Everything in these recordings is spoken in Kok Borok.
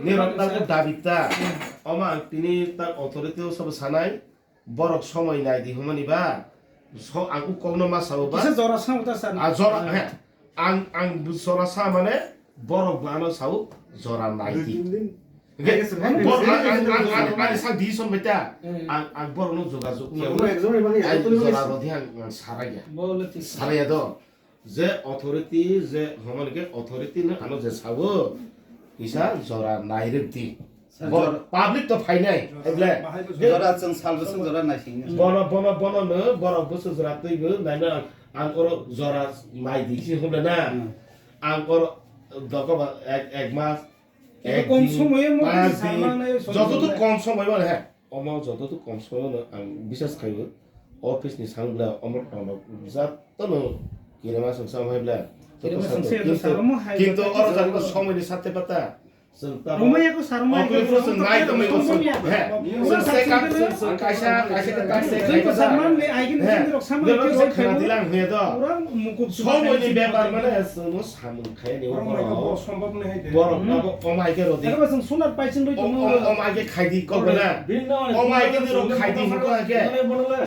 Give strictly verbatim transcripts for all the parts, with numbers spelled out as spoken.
Nirok tabuk dabi ta. Omo ang tini ta authority o sabo sanai. Borok somoi nai di hwnmani ba. So, ang kok kokno ma sao ba. Kisa jora sango ta sir. A jora, he. Ang, ang jora sa mane borok bo ano sao jora nai di. Hwnkhe, bor-, ang, ang, ang, ang, ang sa decision bai ta. Ang, ang borokno jogajog khe. Ang jora rodi ang, ang saraya. Saraya do. Je authority, je hwnmani khe authority no ano je sao, kisa jora nai rwk di. Sir, bo jora public to phainai, jora, eble. Jora chwng salbo chwng jora naising. Bono, bono, bono no, borok bwswk jora twibo, naino ang, ang oro jora nai di si hwnle na. Ang oro dokoba ek, ek mas, ek kom din, somoyo mo pas din, joto to kom somoy mane, he. Omo joto to kom somoy no ang bisas khaio. Office ni sang bla omo tono jat tono kirema sang sam hai bla. Kirema sang se kintu, sar omo hai kintu bla oro jani ko somoy ni sate pata. Romaya ko sar mai ko office ko sung nai to mai ko sung. He. Sung se kam sung kaisa kaisa ka kaisa. Sung ko sar man le ai gin sung rok saman ke sai khana dilang he do. Orang mukup somoy ni bepar mane sung samung khaya ni borok. Borok abo omai ke rodi. Abo sung sunar paising roi. Omai ke khaidi ko bela. Omai ke ni rok khaidi ko ke.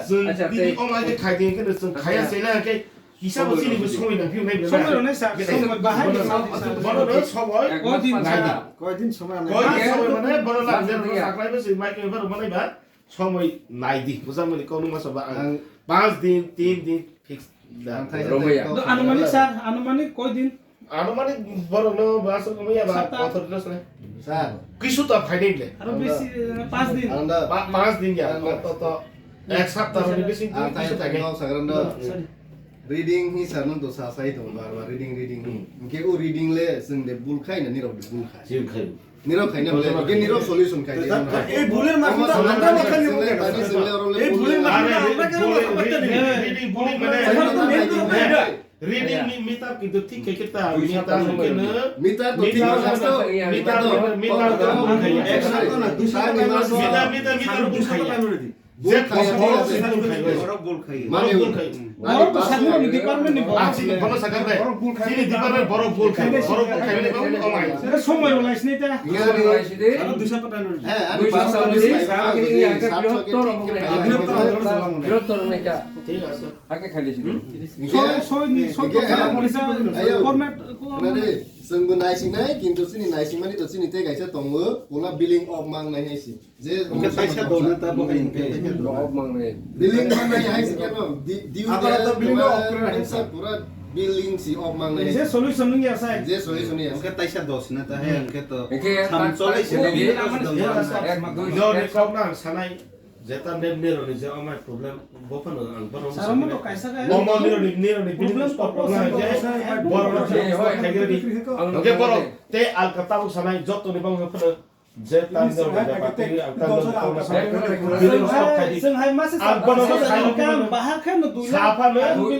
Sung dini omai ke khaidi ke sung khaya sela ke. Hisab sini bo somoy na piu nai bela. Somoy rok nai sa, somoy bahai ni sa. Bono no somoy. Koi din sa. Koi din somoy. Koi din somoy mane bono na jer no saklai bo sui mai ke baro mane ba. Somoi nai di, bujak mani kok nung masa ba ang. Ang pas din, tin din fix da. Ang thaisa Romaya. Thaisa Anumanik sir, anumanik koi din? Anumanik borok no ba aswk romaya ba. Sapta. Kotor dos ne. Sir. Kisu ta phainai le. Aro besi, eh, pas din. Ang da. Pa-, pas din ya. Ang da. To, to. Ek sapta ni besi ang kisu thaisa thainai. Thaisa sagranda. Sorry. Reading hi sir no dosa sai tong bar bar reading, reading. Hmm. Hingke o reading le sing de bul khai na nirok de bul khai. Bul khai. Nirok khaina bole, hingke nirok solution khai. Ei bulir mas mita andra makhan ni mukhe. Ei bulir mas mita andra khe mukhe. Reading, reading, reading ni meter kintu thik khe khe ta meter khe no. Meter to thik khe no. Meter, meter, meter. Ek sakto na, dui sakto na. Meter, meter, meter. Je khaya, khaya, khaya. Borok bol khaya. Mane borok bol khaya. Borok to sakni rokni department ni borok. Ah, chini borok sakha bai. Chini department borok bol khaya. Borok bol khaya ni borok amai. Ere somoi rok lai sini ta. Somoi lai sini. Ano duisa pata nori. Eh, ano duisa pata nori. Bihottor nai ta. Thik ase. Soi, soi ni, soi to kha polisa format. Nade, sengbo naising nai, kintu chini naising mani to chini te kaisa tongo, pula billing off mang nai hai si. Je, hingke taisa dona ta bo hai hingke. Off mang nai. Billing mang nai hai si keno. Di, di apa to billing off kore hai sa. Pura billing si off mang nai. Je solution nung ya sai. Je solution ya. Hingke taisa dos na ta hai hingke to. Hingke sam chole si. Ek, dui, no, ne kok na sanai. Jeta ne nero ni je amai problem bo phano ang bono. Sir, omo to kaisa ka. Omo nero ni, nero ni problem, problem problem. Borok no khaigre di. Hingke borok te alka tabuk sanai joto ni bang phano. Je tan nero ni bapatri ang tan nero ni bapatri. Chwng hai masa ang bono sai kam bahar khe no dui lakh. Saphano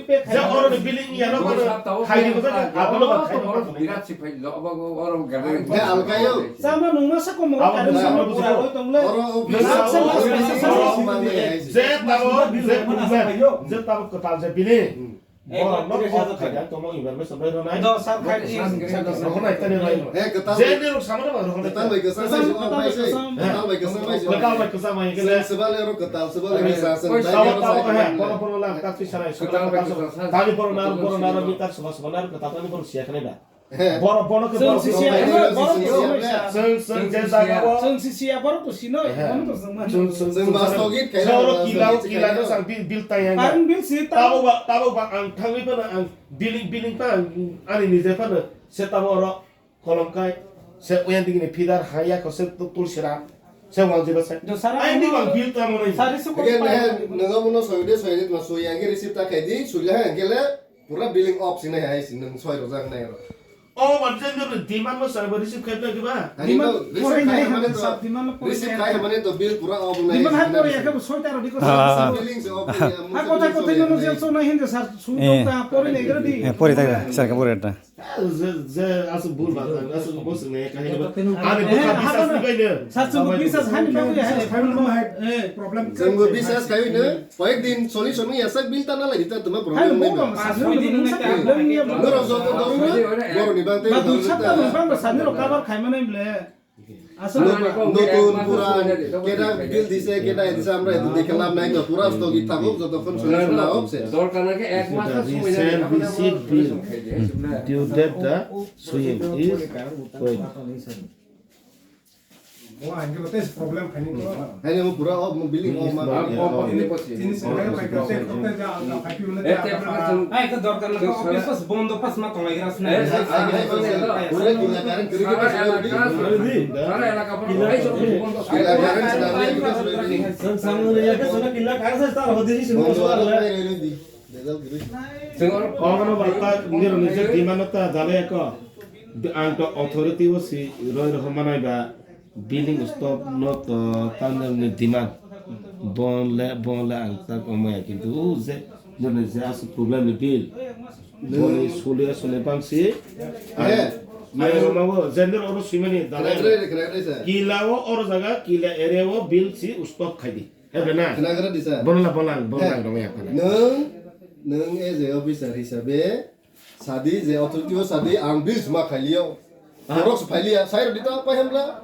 je oro ni billing ya no bono khai di bono abono khai di bono. Birat si phai lo obo oro gade. Alkayo. Sama nung masa ko mo. Abo kare nung sama pura bujo. Oi tong le. Oro o bisa. Sama, sama, sama, sama. Je tabo, je problem, je tabo kwtal je bini. Borok no kok khaida tomo information bai ronai. Do sar khai di. Rohonai tani rai. He kwtal. Je ni rok sama ba rohonai. Kwtal bai kwsang bai kwsang bai kwsang bai kwsang bai. Kwtal bai kwsang bai kele. Sebale ro kwtal sebale bisa sen. Tabo tabo he. Bono bono lang tak si sarai. Kwtal bai kwsang. Tani bono na bono na ro mitar seba seba na kwtal tani bono sia khanai ba. Borok, borok khe borok sisi, borok borok sisi, sisi. Chwng, chwng je jaga o. Chwng sisi ya borok to sino, bono to chwng mano. Chwng, chwng, chwng bas to git khaina. Chwng kila, kila no sang bil, bil tang yang. Ang bil si tang. Tabo ba, tabo ba ang thangwi phano ang billing, billing pa ang ani nije phano se tabo oro kolom kai se uyan digi ni pidar haya ko se tu tulsira se wang jiba se. Ai ni bang bil tamo nai. Sari su ko. Again, eh, nungo muno soide, soide ma sui yang receipt ta khai di, sui le ha gele. Pura billing off sini hai si nung soi rojak nai ro. O ba jen do demand mo sar ba receive khai ta ba. Ani demand to receive khai mane to, receive khai mane to bill pura off nai. Demand hai pore ya ka soi ta ro di ko. Billing se off nai. Ha kotha kotha no jel so na hin de sar su to ta pore nai gra di. Eh, pore ta sar ka pore ta. Je, je asu bul ba asu bus ne ka hin ba. Ani bukha bisas ni bai ne. Sar su bisas hani ba ya. Problem. Jenggo bisas khai ne. Koyek din solution wngya sak bill tana lai ta tuma problem nai ba. Norok joto dorung na, borok ni bang tei ba dui sapta ni bang ba sani rok cover khai manai ble. Aswk nutun pura keda bill dise, keda dise, amra etu dekhe lab nai to, pura stock it thakok, jotokhon solution na ok se. Dorkar na khe ek mas ta somoi nai. Recent receipt bill due date the same is void. Bo ang ke batai problem khaini. Haini mo pura o mo billing o ma. Ini sendiri pakai kote kote ja angka pakai mana ja. Ai ke dorkar na ko office pas bondo pas ma tongai ras na. Pura kila karen kiri kiri. Kila karen sedang dia kita sudah ini. Sang sang ya ke sana kila karen sa star hodi si semua soal. Ogono balta nirok ni je demand ta dale ko. Ang to authority o si roi rohor manai ba billing stop no to tanjak ni demand. Bon le bon le ang tak omaya kintu o je nirok ni je as problem ni bill. Boni solution ni bangsi. Eh. Nirok ma bo je nirok oro simani dale. Kila o oro jaga kila area o bill si stop khai di. Hebe na? Khnagra disa. Bonola bolang, bolang dong ya kana. Nung, nung as a officer hisabe sadi je authority o sadi ang bills ma khailio. Borok se phailiya, sai rodi ta pai hamla.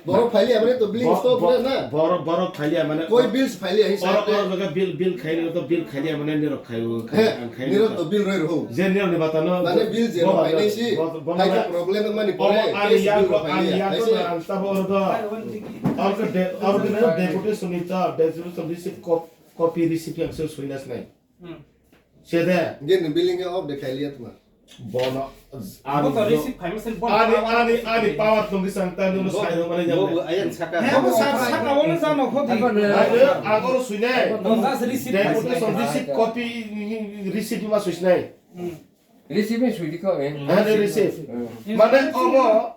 Borok phailiya mane to billing stop na. Borok, borok phailiya mane. Koi bills phailiya hi sai. Oro jaga bill, bill khailio to bill khailiya mane nirok khaio, khaio, ang khaio. Nirok to bill roi rho. Je nirok ni bata no. Mane bill je roi phailai si. Hai problem mani pore. Ani ya ko, ani ya ko ang sabo oro do. Orke de, orke de deputation ni ta, deputation receipt cop-, copy receipt yang se suinas nai. Hmm. Sede. Gen billing of de khailiya tuma. Bono, ani, ani, ani power tong di sang ta, nuno sai rok mane jam. Bo ayan saka. He, bo sa-, saka wala jano khodi. Ayo, agor suinai. Bondas receipt. Deputation receipt copy, receipt ma suinai. Hmm. Receive ni sui di ko, eh. Hade receive. Hmm. Mane omo,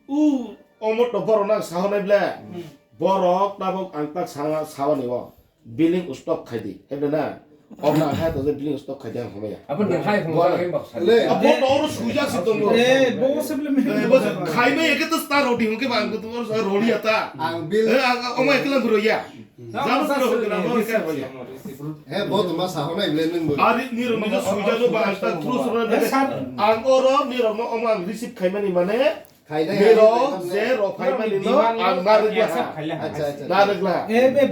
u, omo to borok nang sahonai ble. Hmm. Borok tabok ang tak sa-, sawani o. Billing stop khai di. Hede na? Omo ang hai to je billing stop khai di ang homaya. Apa nang hai homaya. Abo to oro suja si tongo. Eh, bo se ble. Eh, bo se khai me eke to star rodi hongke ba ang to oro rodi ata. Ang bill. Eh, ang, omo ekla bro ya. Jam sa rodi na bo ke hoya. He, bo to ma sahonai ble nung bo. Ari nirok ni je suijago ba ang ta true sura de. Ang oro nirok no omo ang receive khaimani mane. Khainai nirok je rok khaimani no ang narwkla. Acha, acha. Narwkla.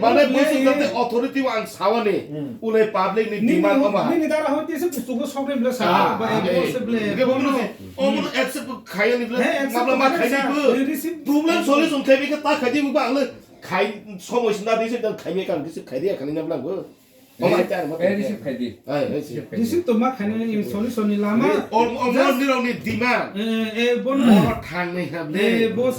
Mane bo sing jate authority ang sawani. Ulai public ni demand omo. Nini dara hoite se kuchugo sokre bla sa. Ba e bo se ble. Ke bo no omo accept khaiyani bla. Mabla ma khaini bo. Problem solution khaimi khe ta khaidi bo ba ang khai somoi sna dise dan khaimi kan dise khaidi khaini na bla bo. Omo hai ta mo. Eh, receive khai di. Ai, receive khai di. Receive to ma khainani solution ni lama. Om, om, nirok ni demand. Eh, eh, bono. Omo thangnai hable. Eh, bo